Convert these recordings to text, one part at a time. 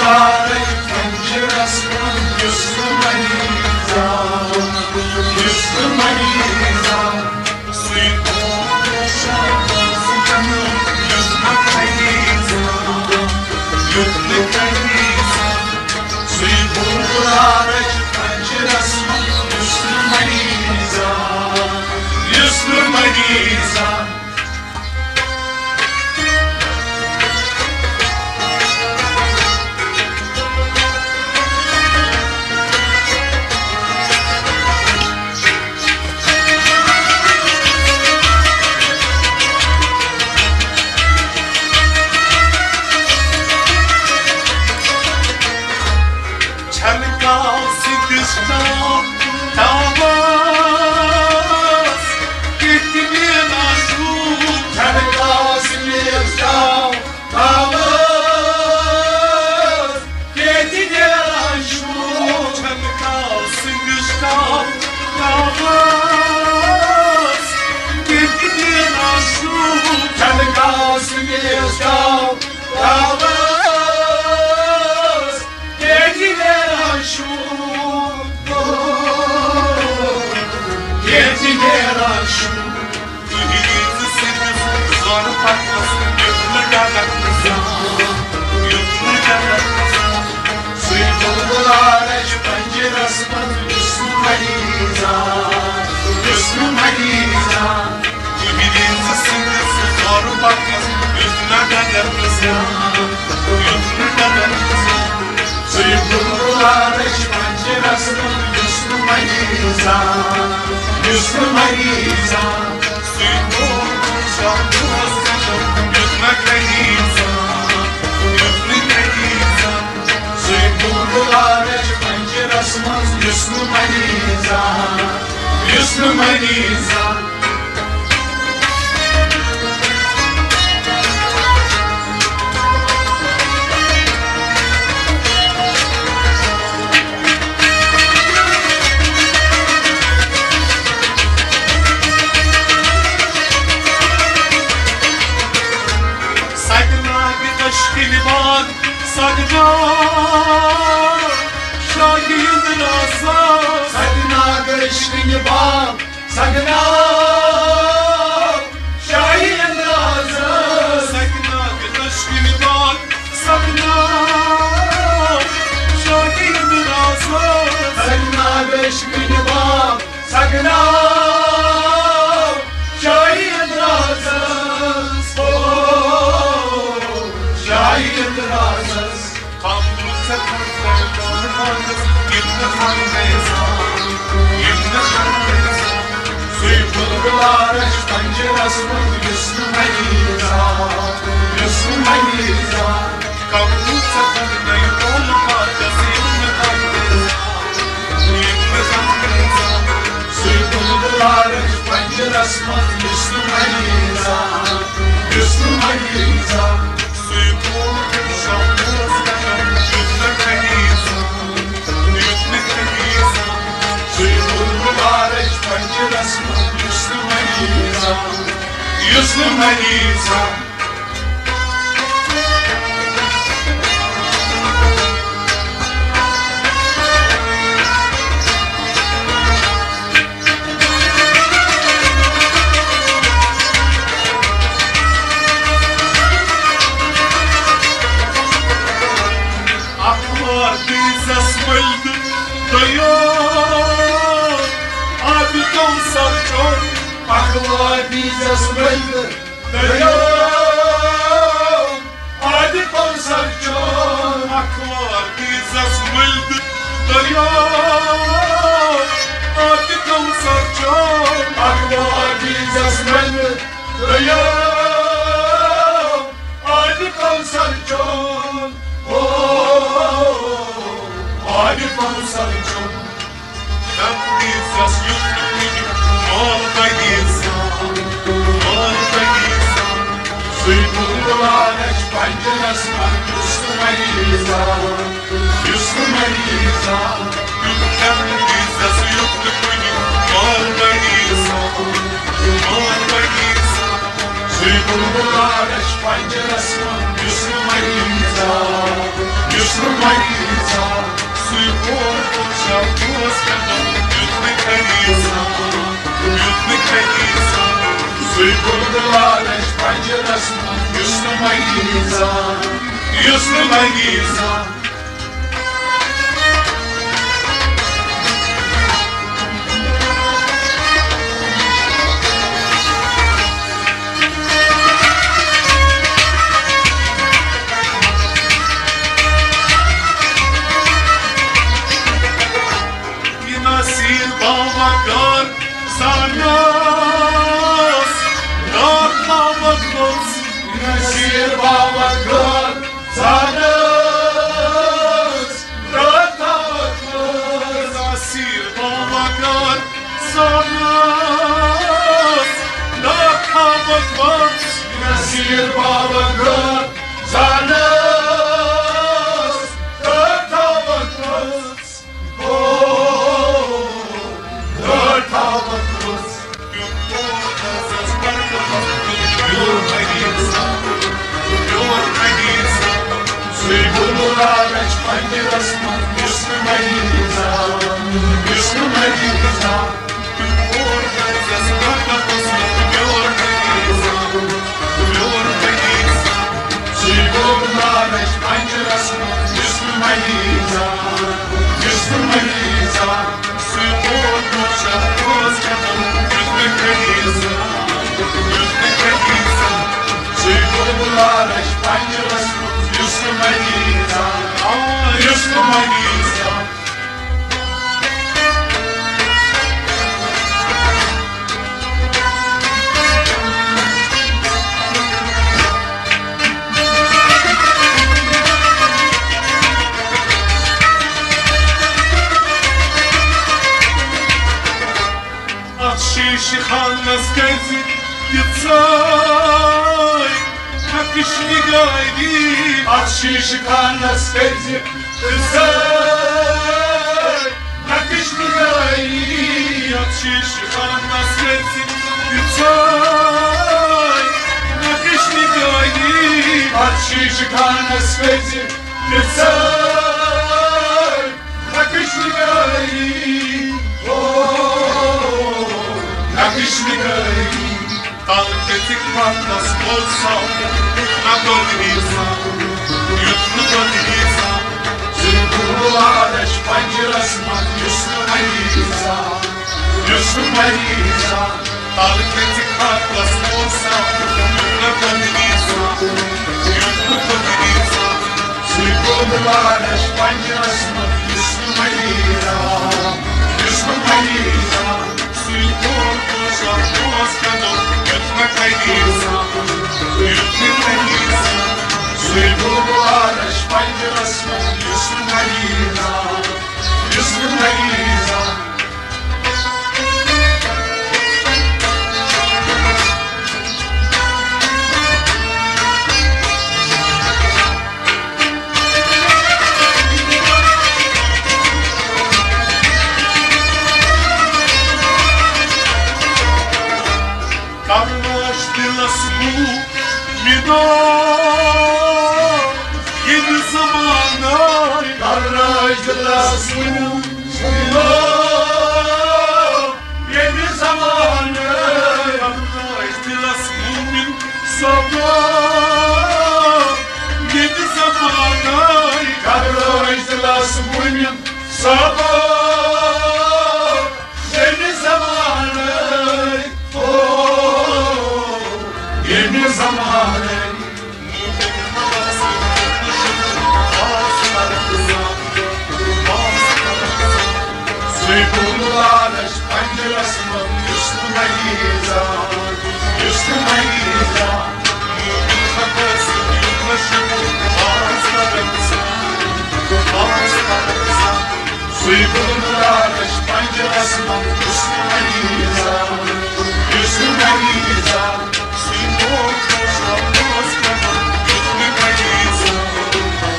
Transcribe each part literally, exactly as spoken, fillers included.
پنجرس منٛز یُس نہٕ مریض آو، یُس نہٕ مریض آو، سُے گوٚو شاہ، یُس نہٕ مریض آو، یُس نہٕ مریض آو، سُے گوٚو لالچ پنجرس منٛز یُس نہٕ مریض آو، یُس نہٕ مریض آو۔ چھلکاو سٕنٛدِس ٹاوَس کِتھ نیران چھُ؟ چھلکاو سٕنٛدِس ٹاوَس کِتھ نیران چھُ؟ چھلکاو سٕنٛدِس ٹاوَس کِتھ نیران چھُ؟ چھلکاو سٕنٛدِس ٹاوَس کیٛازِ نیران چھُ؟ کیٛازِ نیران چھُ؟ تُہۍ ییٖزِ صرف زورٕ پتہٕ یُتھ نہٕ ڈرن زانٛہہ، یُتھ نہٕ ڈرن زانٛہہ۔ سُے بُلبُل آرش پنجرس منٛز یُس نہٕ مریض آو، یُس نہٕ مریض آو۔ تُہۍ ییٖزِ صرف زورٕ پتہٕ یُتھ نہٕ ڈرن زانٛہہ، یُتھ نہٕ ڈرن زانٛہہ۔ سُے بُلبُل آرش پنجرس منٛز یُس نہٕ مریض آو، یُس نہٕ مریض آو۔ سُے بُلبُل شاہ یُس نہٕ مریض آو، یُس نہٕ مریض آو۔ سُے بُلبُل آرش پنجرس منٛز یُس نہٕ مریض آو، یُس نہٕ مریض آو۔ سگناگ عشقٕنۍ باغ، سگناگ شاہی اندرازا۔ سگناگ عشقٕنۍ باغ، سگناگ شاہی اندرازا۔ سگناگ عشقٕنۍ باغ، سگناگ شاہی اندرازا۔ سگناگ عشقٕنۍ باغ، سگناو شاہی اندرازس، او شاہی اندرازس۔ قبول ژےٚ کوٚرتھ مولہٕ پانس، یِم نہٕ خانہٕ گٔے زانٛہہ، یِم نہٕ خانہٕ گٔے زانٛہہ۔ سُے بُلبُل آرش پنجرس منٛز یُس نہٕ مریض آو، یُس نہٕ مریض آو۔ قبول ژےٚ کوٚرتھ مولہٕ پانس، یِم نہٕ خانہٕ گٔے زانٛہہ۔ سُے بُلبُل آرش پنجرس منٛز یُس نہٕ مریض آو، یُس نہٕ مریض آو۔ سُے بُلبُل شاہ اوس کران، یُس نہٕ مریض آو، یُس نہٕ مریض آو۔ سُے بُلبُل آرش پنجرس منٛز یُس نہٕ مریض آو، یُس نہٕ مریض آو۔ اکھ وار دیٖزٮ۪س مٔلۍ تہٕ دۄیو آبِ کوثر چوٚن۔ اکھ وار دیٖزٮ۪س مٔلۍ تہٕ دۄیو آبِ کوثر چوٚن۔ اکھ وار دیٖزٮ۪س مٔلۍ تہٕ دۄیو آبِ کوثر چوٚن۔ اکھ وار دیٖزٮ۪س مٔلۍ تہٕ دۄیو آبِ کوثر چوٚن۔ او، آبِ کوثر چوٚن۔ تقدیٖسَس یُتھ نہٕ کُنہِ مال بغیٖر زانٛہہ، مال بغیٖر زانٛہہ۔ سُے بُلبُل آرش پنجرس منٛز یُس نہٕ مریض آو، یُس نہٕ مریض آو۔ تیُتھ تقدیٖسَس یُتھ نہٕ کُنہِ مال بغیٖر زانٛہہ، مال بغیٖر زانٛہہ۔ بُلبُل آرش پنجرس منٛز، یُس نہٕ مریض آو، یُس نہٕ مریض آو، سُے کور کور چھا پوس کران، یُتھ نہٕ خریٖد آو، یُتھ نہٕ خریٖد آو، سُے بُلبُل آرش پنجرس منٛز، یُس نہٕ مریض آو، یُس نہٕ مریض آو۔ نصیر بابا گار زانس، گار تھاوت گوٚژھ۔ نصیر بابا گار زانس، گار تھاوت گوٚژھ۔ نصیر بابا گار زانس، گار تھاوت گوٚژھ۔ نصیر بابا گار زانس، گار تھاوت گوٚژھ۔ اتھ شیشہٕ خانس کٔرۍ زِ تِژھے نقش نگٲری۔ اتھ شیشہٕ خانس کٔرۍ زِ تِژھے نقش نگٲری۔ اتھ شیشہٕ خانس کٔرۍ زِ تِژھے نقش نگٲری۔ اتھ شیشہٕ خانس کٔرۍ زِ تِژھے نقش نگٲری، او، نقش نگٲری۔ تل کٔژِک پتس گوٚو سا، نہ گۄڈٕ یی سا، یُتھ نہٕ گۄڈٕ یی سا۔ سُہ گوٚو آرش پنجرس منٛز، یُس نہٕ مریض آو، یُس نہٕ مریض آو۔ تل کٔژِک پتس گوٚو سا، یُتھ نہٕ گۄڈٕ یی سا، یُتھ نہٕ گۄڈٕ یی سا۔ سُے گوٚو لالچ پنجرس منٛز، یُس نہٕ مریض آو، یُس نہٕ مریض آو۔ سُے گوٚو دوزخ دوست کَنو، یُتھ نہٕ مریض آو، یُتھ نہٕ مریض آو۔ سُے گوٚو لالچ پنجرس منٛز، یُس نہٕ مریض آو، یُس نہٕ مریض آو۔ کرناش دلس مومنو، ییٚمہِ زمانہٕ کرناش دلس مومنو، ییٚمہِ زمانہٕ کرناش دلس مومن صٲبا، ییٚمہِ زمانہٕ کرناش دلس مومن صٲبا، ییٚمہِ زمانہٕ، او، ییٚمہِ زمانہٕ۔ سُے گوٚو لالچ پنجرس منٛز، یُس نہٕ مریض آو، یُس نہٕ مریض آو۔ سُے گوٚو لالچ پنجرس منٛز، یُس نہٕ مریض آو، یُس نہٕ مریض آو۔ سُے گوٚو دوزخ دوست کَنو، یُتھ نہٕ مریض آو،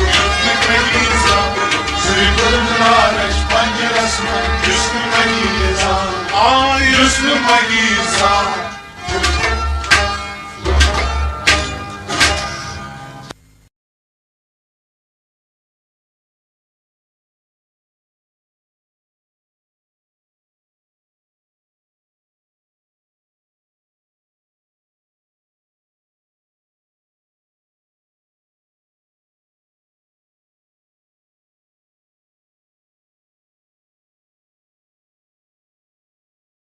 یُتھ نہٕ مریض آو۔ سُے گوٚو لالچ پنجرس منٛز، یُس نہٕ مریض آو، آ، یُس نہٕ مریض آو۔